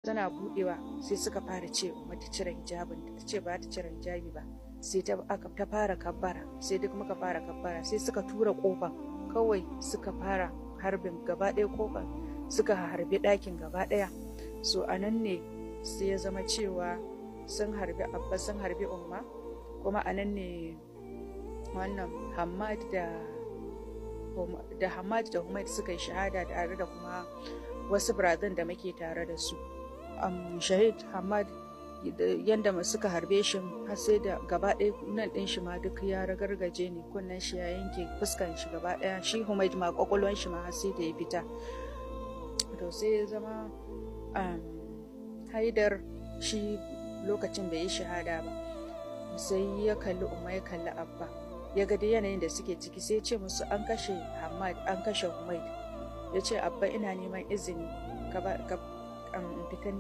Tana budewa sai suka fara ce mata cire hijabin, ta ce ba ta cire hijabi ba. Sai ta aka ta fara kabbara, sai duk muka fara kabbara. Sai suka tura kofan kawai, suka fara harbin gaba ɗaya kofan, suka harbi ɗakin gaba ɗaya. So a nan ne sai ya zama cewa sun harbi Abba, sun harbi Umma. Kuma a nan ne wannan Hamad da Hamad da Humaid suka yi shahada tare da kuma wasu brothers da muke tare da su. Shahid Hamad, yanda suka harbe shi har sai da gaba ɗaya nan ɗin shi ma duk ya ragargaje ne, kunnen shi ya yanke, fuskan shi gaba ɗaya. Shi Humaid ma kwakwalwan shi ma har sai da ya fita. To sai ya zama Haidar shi lokacin bai yi shahada ba. Sai ya kalli Umma, ya kalli Abba, ya ga dai yanayin da suke ciki, sai ya ce musu an kashe Hamad, an kashe Humaid. Ya ce, "Abba, ina neman izini ka fitan."